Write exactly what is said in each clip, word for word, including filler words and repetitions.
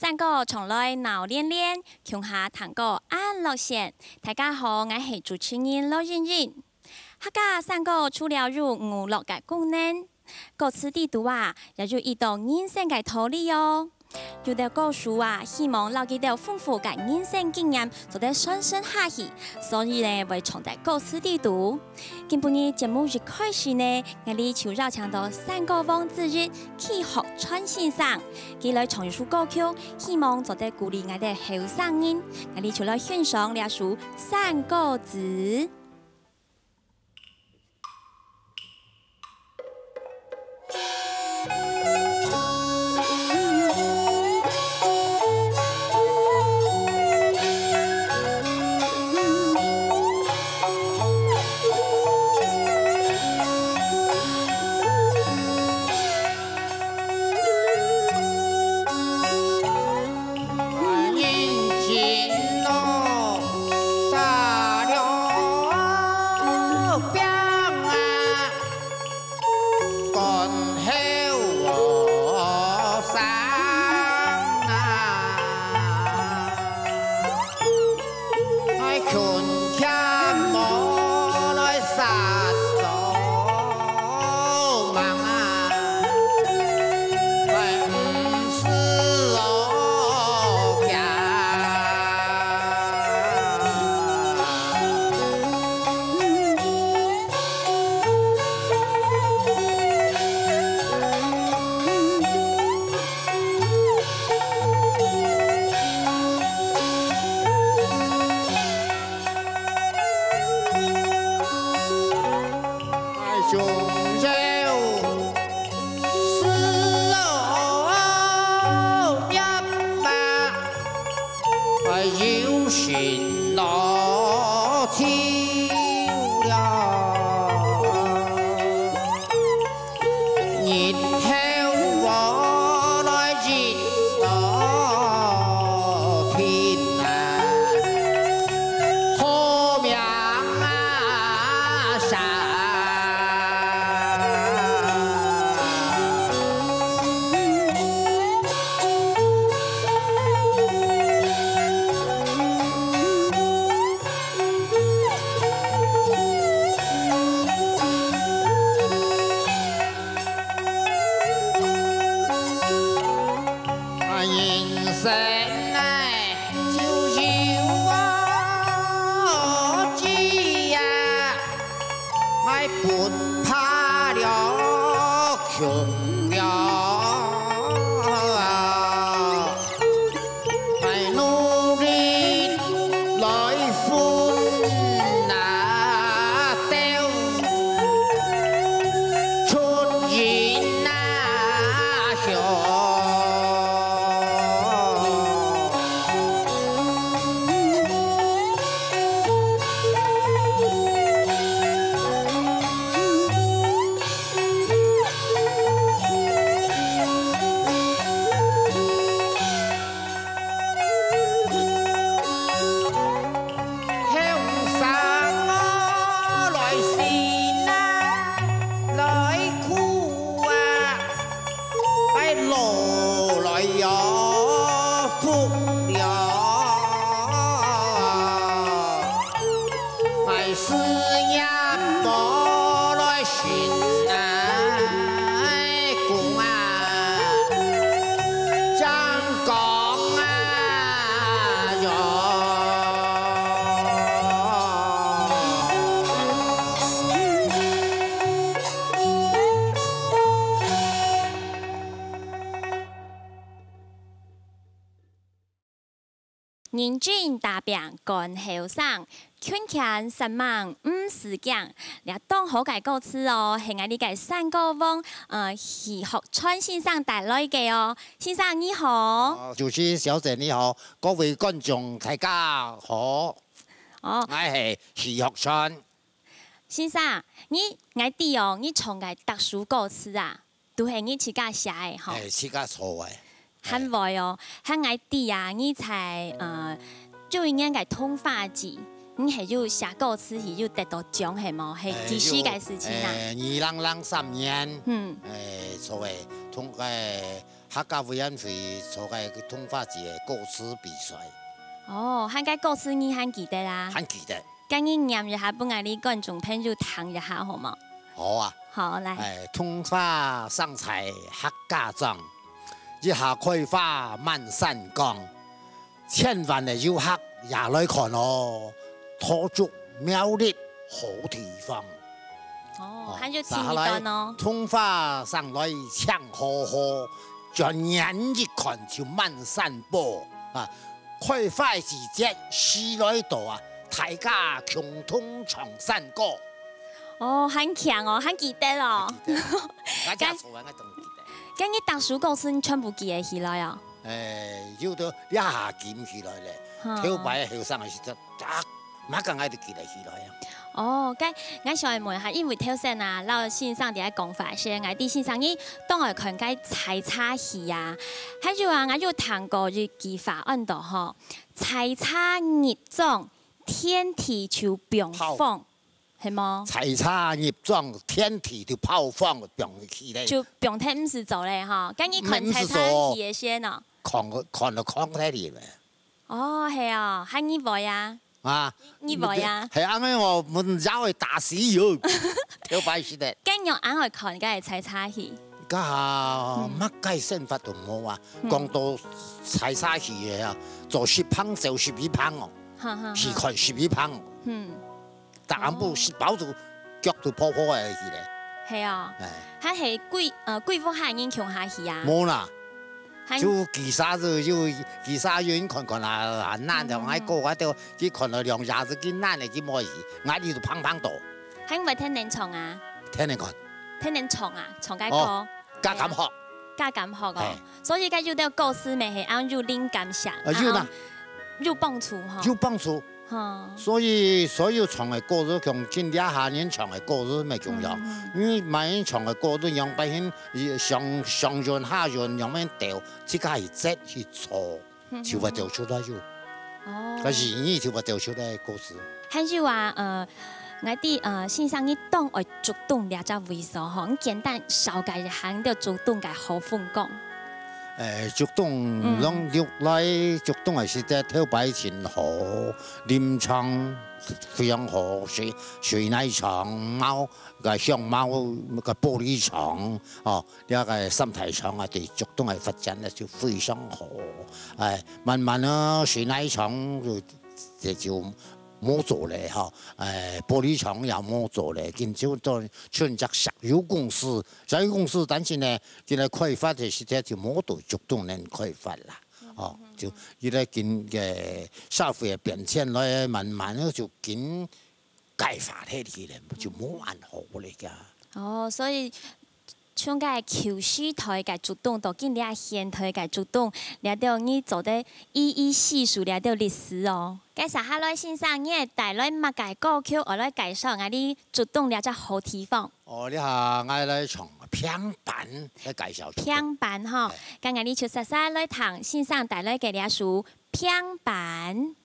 山歌唱來鬧連連，共下聽歌恁樂仙。大家好，𠊎係主持人羅穎穎。客家山歌除了有娛樂个功能，歌詞裡肚啊，也有一兜人生个道理哦。有兜歌手啊，希望摎佢兜豐富个人生經驗做得傳承下去，所以呢，會藏在歌詞裡肚。今晡日節目一開始呢，𠊎俚就邀請到山歌王之一，徐學川先生，佢來唱一首歌曲，希望做得鼓勵𠊎兜後生人。𠊎俚就來欣賞這首《山歌子》。認真打拚趕後生，勤儉煞猛毋使驚。這當好个歌詞哦，係𠊎俚个山歌王，呃，徐學川先生帶來个哦。先生你好。哦，主持小姐你好，各位觀眾大家好。哦。𠊎係徐學川。先生，你，𠊎知哦，你唱个逐首歌詞啊， 都係你自家寫个吼。欸，自家做个。還會哦，還𠊎知啊，你在，呃，舊一年个桐花季，你係有寫歌詞，係有得到獎係無？係幾時个事情啊？欸，有，欸，二零零三年，嗯。欸，做个桐，欸，客家委員會做个个動畫節个歌詞比賽。哦，還該歌詞你還記得啊？還記得。該你念一下，分𠊎俚觀眾朋友聽一下，好無？好啊。好，來。哎，桐花生在客家莊，一下開花滿山崗。千萬个遊客也來看哦，桃竹苗栗好地方。哦，哦，還有第二段哦。接下來，桐花生來青好好，轉眼一看就滿山坡啊！開花季節時來到啊，大家共同唱山歌。哦，還強哦，還記得哦。記得啊，𠊎正做啊，𠊎當記得。該你逐首歌詞你全部記得起來哦？誒，有个這下記毋起來咧，哈。頭擺後生个時節，啊， 麼个𠊎都記得起來啊。哦，該𠊎想愛問一下，因為頭先啊，摎先生在該講話時，𠊎知先生你當愛看該採茶戲啊。還有啊，𠊎有聽過一句話安到吼，採茶入莊，天地就放風，係無？採茶入莊，天地就拋荒，放起來。就放忒毋使做咧吼，該你看採茶戲个時呢？看，看了看忒了。哦，係哦，還你會啊？ 啊，你會啊？係恁樣哦，問也會打死人，頭擺時節。該仰恁會看該採茶戲？該麼个生活都無啊，講到採茶戲个啊，做十棚走十一棚哦，哈哈哈。去看十一棚哦。嗯。逐暗晡食飽就腳都泡泡个去咧。係哦，哎。還係幾，呃，幾屋下人共下去啊？無啦，還就幾儕就，就幾儕人看看啊，還難的，嗯。還過啊，都 佢看了兩下子，佢懶了，佢無去，𠊎俚就砰砰倒。還會跈等唱啊？跈等看。跈等唱啊，唱該歌。哦，較敢學。較敢學哦。嘿。所以該有兜歌詞乜係恁有靈感想，啊，有啦。啊，有幫助吼。有幫助。吼。所以所有唱个歌詞，像今這下人唱个歌詞乜共樣，嗯，嗯。因為麼人唱个歌詞，樣般形，上，上潤下潤，樣般調，自家去接去做。 就會走出來就。哦。該意義就會走出來个故事。還有啊，呃，𠊎知，呃，先生你當愛竹東這隻位所吼，你簡單紹介一下你對竹東个好風光。誒，竹東，嗯。攏，攏來竹東个時節，頭擺真好，林場非常好，水，水泥場，貓，个香貓，个玻璃廠，哦， 這个三大廠啊，對竹東个發展呢就非常好。哎，慢慢啊，水泥廠就，這就無做咧吼，哎，玻璃廠也無做咧，今就到像隻石油公司，石油公司，但是呢，今來開發个時節就無到竹東能開發啦。哦，就因為今个社會个變遷來，慢慢啊就緊改發忒去咧，就無恁好咧个。哦，所以 像該舊時代个竹東，到今這現代个竹東，這兜你做得一一細數這兜歷史哦。該接下來先生，你會帶來麼个歌曲，愛來介紹𠊎俚竹東這隻好地方？哦，這下𠊎來唱平板來介紹竹東。平板吼，哎。該𠊎俚就煞煞來聽先生帶來个這首平板。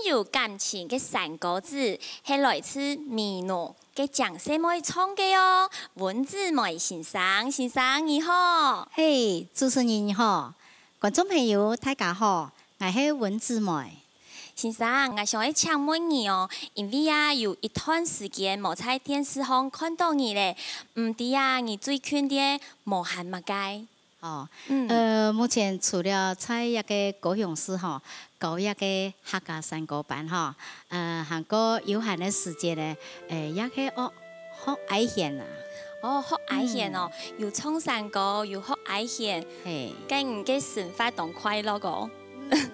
有感情个山歌仔，係來自美濃个靚細妹唱个哦。溫子梅先生，先生你好。嘿，主持人你好，觀眾朋友大家好，𠊎係溫子梅。先生，𠊎想愛請問你哦，因為啊有一段時間無在電視項看著你咧，毋知啊你最近咧無閒麼个？ 哦，嗯。呃，目前除了在這个高雄市吼，搞這个客家山歌班吼，呃，還過有閒个時節呢，呃，也係學，學挨弦啊。哦，學挨弦哦，嗯。有唱山歌，有學挨弦。嘿。該你个生活當快樂哦。嗯。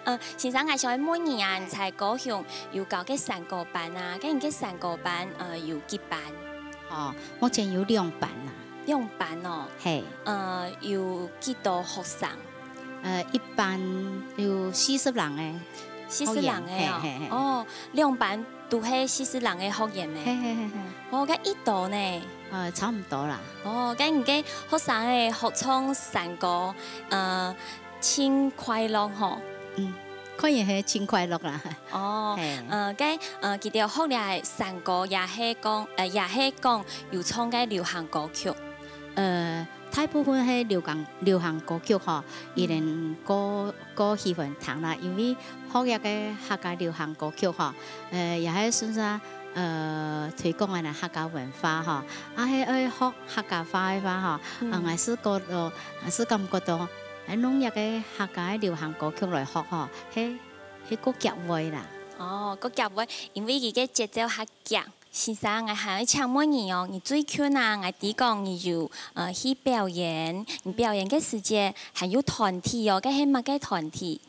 呃，先生，𠊎想問你啊，你在高雄有搞个山歌班啊，該你个山歌班，呃，有幾班？哦，目前有兩班啊。 兩班哦。嘿。呃，有幾多學生？呃，一班有四十人个學員。四十人个哦。嘿，嘿，嘿。哦，兩班都係四十人个學員呢。嘿，嘿，嘿，嘿。哦，該異多呢。呃，差毋多啦。哦，該你个學生个合唱山歌，呃， 盡快樂吼。嗯，可以係盡快樂啦。哦，嘿。呃，該，呃，佢兜學這山歌，也係講，呃，也係講有唱个流行歌曲。呃，大部分係流行，流行歌曲吼，嗯。佢等較，較喜歡聽啦，因為學這个客家流行歌曲吼，呃，也係算啥，呃，推廣𠊎等客家文化吼，啊，係愛學客家話个話吼，嗯。啊，𠊎係覺得，𠊎係感覺到 愛用這个客家个流行歌曲來學吼，係，係較遽會啦。哦，較遽會，因為佢个節奏較遽。先生，𠊎還愛請問你哦，你最近啊，𠊎知講你有，呃，去表演，你表演个時節還有團體哦，該係麼个團體？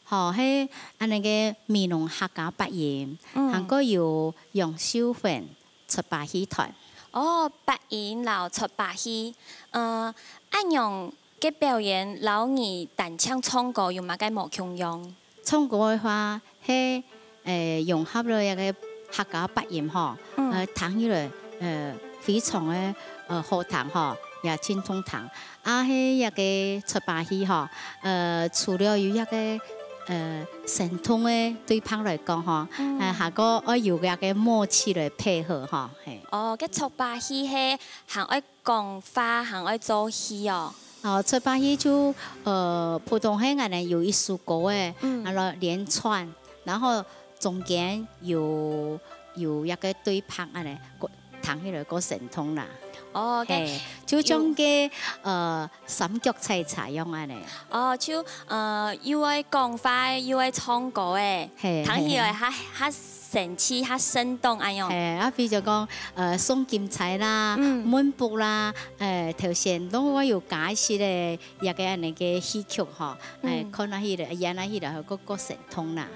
吼，係恁呢个美濃客家八音，嗯。還過有楊秀芬 出把戲團。哦，八音摎出把戲。呃，恁樣个表演摎你單淨唱歌有麼个無共樣？唱歌个話，係，呃，融合了一个客家八音吼，嗯。呃，聽起來，呃，非常个，呃，好聽吼，也盡動聽。 啊，係這个出把戲吼，呃，除了有這个，呃，生動个對白來講吼，嗯。呃，還過愛有這个默契來配合吼，嘿。哦，該出把戲係還愛講話，還愛做戲哦。哦，出把戲就，呃，普通係恁呢有一首歌仔，嗯。然後連串，然後中間有，有這个對白恁呢， 聽起來較生動啦。哦，該嘿，就像个，呃，三腳採茶樣恁呢。哦，就，呃，又愛講話，又愛唱歌仔，嘿，聽起來較，嘿，嘿。較生趣，較生動恁樣。嘿，啊，比如講，呃，送金釵啦，嗯。問卜啦，呃，頭先攏會有解釋个，這个恁呢个戲曲吼，哎，嗯。看啊起來，演啊起來，較，較生動啦。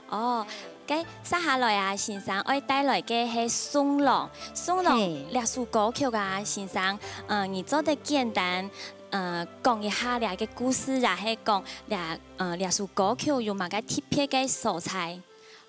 哦，該接下來啊，先生愛帶來个係送郎。送郎，嘿。這首歌曲啊，先生，呃，你做得簡單，呃，講一下這个故事啊，也係講這，呃，這首歌曲有麼个特別个所在？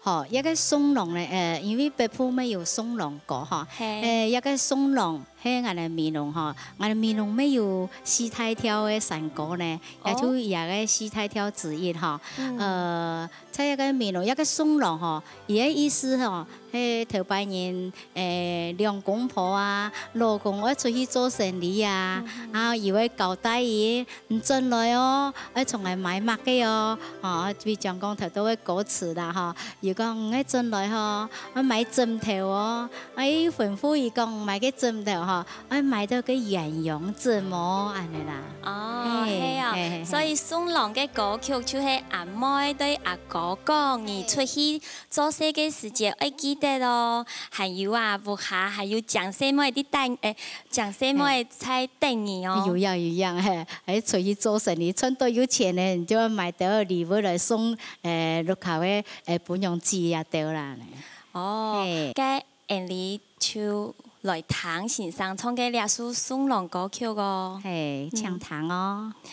好，這个送郎呢，呃，因為北部乜有送郎歌吼，嘿。呃，這个送郎 係𠊎等美濃吼，𠊎等美濃乜有四大調个山歌呢，哦。也就這个四大調之一吼。嗯。呃，在這个美濃，這个送郎吼，佢个意思吼，係頭擺人，誒，兩公婆啊，老公愛出去做生理啊，嗯哼。啊，佢會交代佢，你轉來哦，愛同𠊎買麼个哦，哦，比如講頭到个歌詞啦吼，佢講你愛轉來吼，愛買枕頭哦， 哎，吩咐佢講買个枕頭吼，愛買到个鴛鴦枕哦，恁呢啦。哦，嘿，係哦，嘿，嘿，嘿。所以送郎个歌曲就係阿妹對阿哥講，你出去做事个時節愛記得哦。還有啊，屋下還有靚細妹在等，誒，靚細妹在等你哦。有影，有影，嘿，還出去做生理，賺到有錢呢，你就愛買兜禮物來送，誒，屋下个，誒，餔娘姊啊兜啦。哦，嘿。該 𠊎俚就來聽先生唱个這首送郎歌曲哦。嘿，請聽哦。嗯。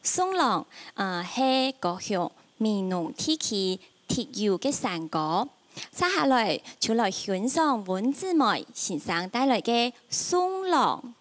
送郎，呃，係高雄美濃地區特有个山歌。接下來就來欣賞溫子梅先生帶來个送郎。